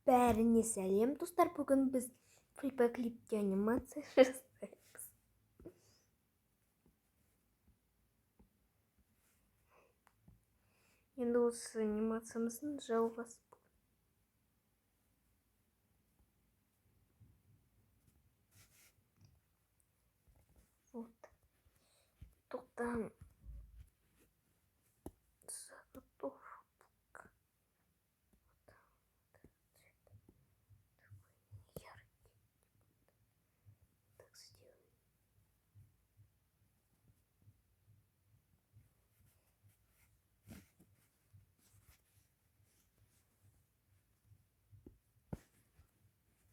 Бәріне сәлем, достар! Бүгін біз FlipaClip-те анимация жасаймыз. Енді осы анимациямыздың жалғасы. Вот. Тоқтан заготовка. Вот такой яркий. Так сделаем.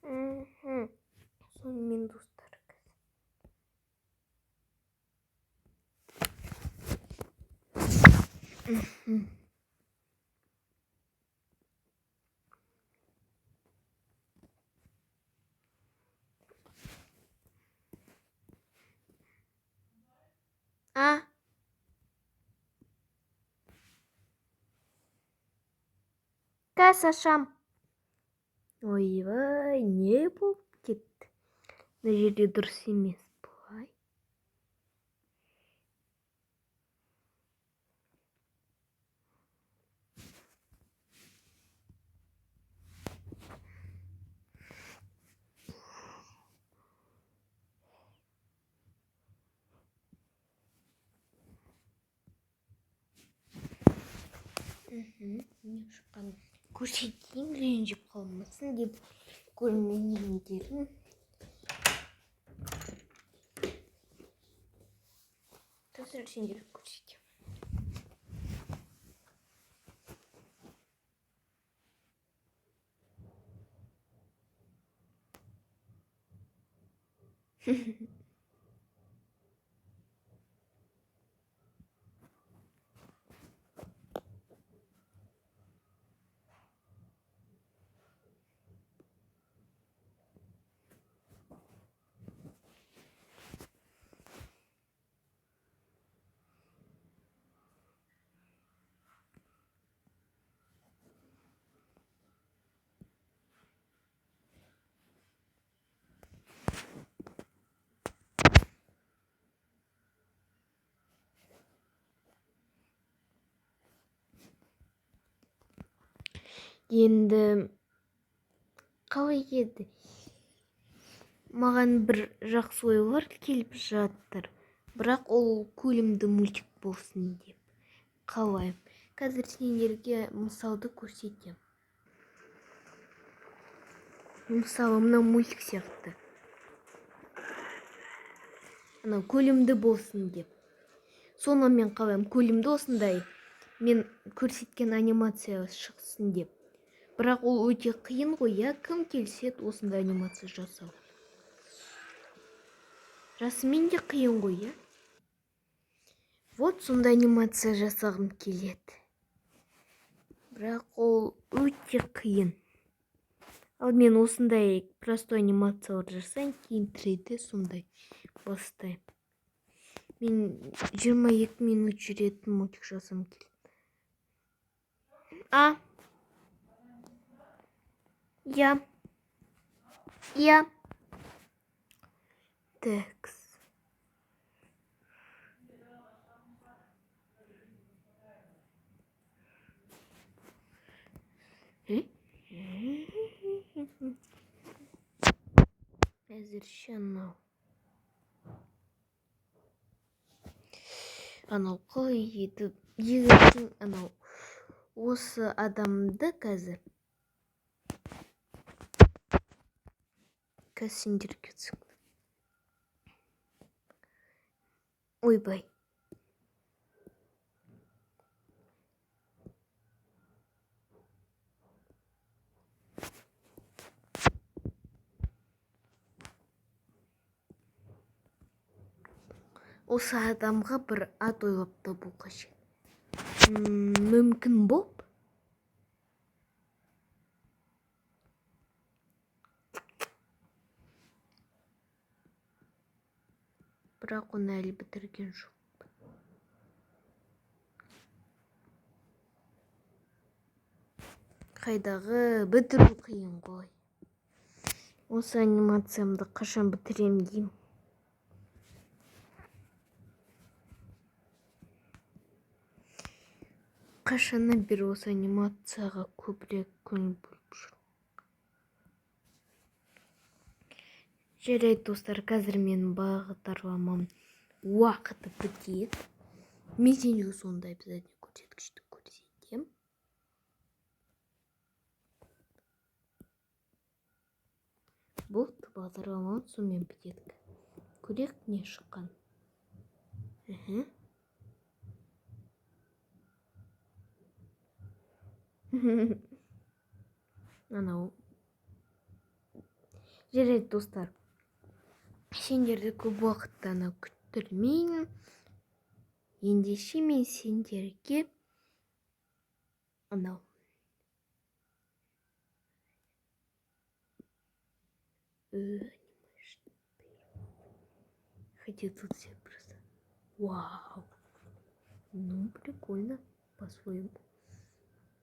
Мхм. Сонымен, достар, қазір. А? Қазір ашам. Ойбай, не болып кетті? Мына жерде дұрыс емес былай. Не шыққан көрсетейін, ренжіп қалмасын деп көрмегендерін. Қазір сендерге көрсетемін. Енді қалай еді? Маған бір жақсы ойлар келіп жатыр. Бірақ ол көлемді мультик болсын деп қалаймын. Қазір сендерге мысалды көрсетемін. Мысалы, мына мультик сияқты. Анау көлемді болсын деп. Соны мен қалаймын, көлемді осындай мен көрсеткен анимация шықсын деп. Бірақ ол өте қиын ғой, иә? Кім келіседі осындай анимация жасау? Расымен де қиын ғой, иә? Вот сондай анимация жасағым келеді. Бірақ ол өте қиын. Ал мен осындай простой анимациялар жасайын, кейін 3D сондай бастаймын. Мен 22 минут жүретін мультик жасағым келеді. А? Я. Я. Такс. Әзірше анау. Анау қалай еді? Егер анау осы адамды қазір сендерге түсінікті. Ойбай. Осы адамға бір ат ойлап табу қажет. Мүмкін Боб? Бірақ оны әлі бітірген жоқпын. Қайдағы бітіру қиын ғой. Осы анимациямды қашан бітірем деймін. Қашаннан бері осы анимацияға көбірек көңіл бөліп жүрмін. Жарайды, достар, қазір менің бағдарламам уақыты бітеді. Мен сендерге сондай обязательно көрсеткішті көрсетемін. Болды, бағдарламам сонымен бітеді. Көрейік, не шыққан. Мхм. Анау. Жарайды, достар. Сендерді көп уақыттан күттірмеймін. Ендеше мен сендерге анау Хотя тут все просто. Вау. Ну, прикольно по-своему.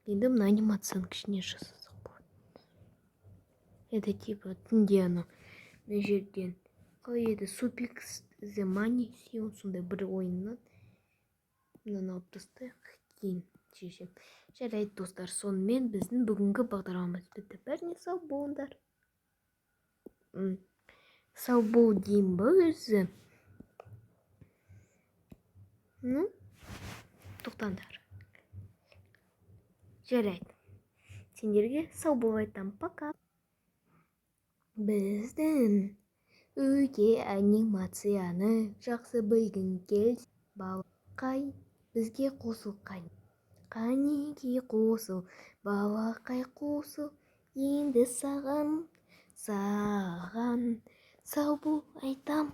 Енді мына анимацияны кішкене жасасақ болады. Это типа түнде ана мына жерден қалай еді, Супикс The Money Сион сондай бір ойыннан мынаны алып тастайық, кейін шешемін. Жарайды, достар, сонымен біздің бүгінгі бағдарламамыз бітті. Бәріне сау болыңдар. Сау бол деймін ба өзі? Ну, тоқтаңдар. Жарайды. Сендерге сау бол айтамын. Пока. Біздің өте анимацияны жақсы білгің келсе, балақай, бізге қосыл. Қанеки, қосыл, балақай, қосыл. Енді саған сау бол айтам.